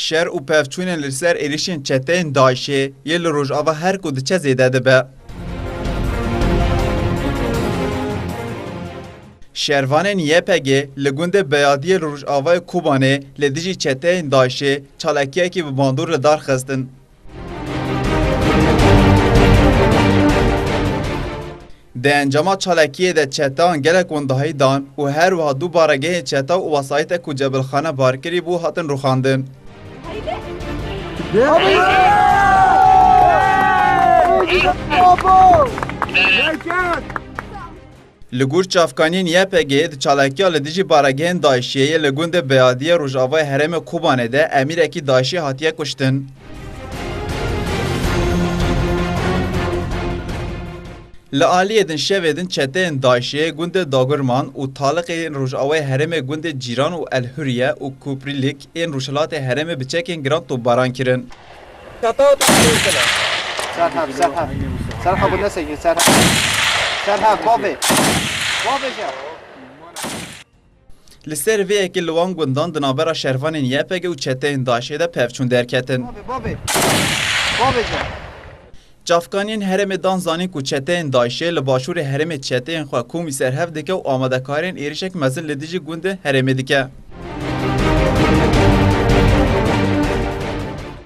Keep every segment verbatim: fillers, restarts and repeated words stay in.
Şer û pevçûnên li ser êrişên çeteyên DAIŞê yê li Rojava her ku diçe zêde dibe. Şervanên Y P G li gundê Beyadiyê li rojavayê Kobanê li dijî çeteyên DAIŞê çalakiyekî bi bandor li dar xistin. Di encama çalakiyê de çeteyan gelek wendahî dan û her wiha du baregehên çeta û wesayîtek ku cebilxane bar kirî bû hatin rûxandin. Li gor çavkaniyên Y P G di çalakiya li dijî baregehên DAIŞê yê li gundê Beyadiyê rojavayê herêmê Kobanê de emîrekî DAIŞê hatiye kuştin. Li aliyê din şevê din çeteyên DAIŞê gundê Dagurman û Taliqê yên rojavayê herêmê gundê Cîran û El Huriye û Kuprîlik ên rojhilatê herêmê bi çekên giran topbaran kirin. Serheb, Serheb. Serheb, bu ne sekiz, Serheb. Serheb, bavê. Bavê ya. Li ser vê yekê li wan gundan di navbera şervanên Y P G û çeteyên DAIŞê de pevçûn derketin. Bavê, bavê. Bavê ya. Çavkaniyên herêmê dan zanîn ku çeteyên DAIŞê li başûrê herêmê çeteyên xwe komî ser hev dike û amadekariyên êrişek mezin li dijî gundê herêmê dike.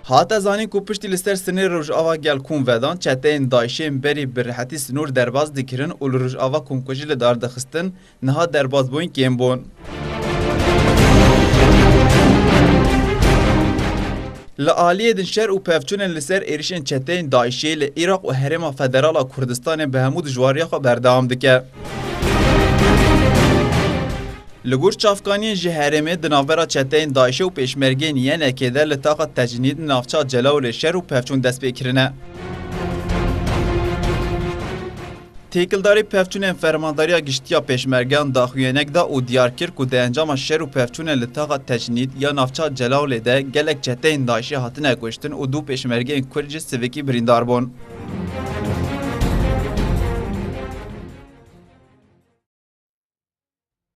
Hate zanîn ku piştî li ser sinêrê Rojava gel kom vedan, çeteyên DAIŞê yên berî bi rehetî sinor derbas dikirin û li Rojava komkujî li dar dixistin, niha derbasbûn kêm bûn. Li aliyê din şer û pevçûnên li ser êrişên çeteyên DAIŞê li Iraq û Herêma Federal a Kurdistanê bi hemû dijwariya xwe berdewam dike. Li gor çavkaniyên ji herêmê di navbera çeteyên DAIŞê û pêşmergeyên Y N K'ê de li taxa Tecnîd navça Celawlê şer û pevçûn dest pê kirine. Têkildarî pevçûnên Fermandariya Giştî ya Pêşmergeyan daxuyaniyek da û diyar kir ku di encama şer û pevçûnên li taxa Tecnîd ya navça Celawlê de gelek çeteyên DAIŞê hatine kuştin û du pêşmergeyên Kurd jî sivikî birîndar bûn.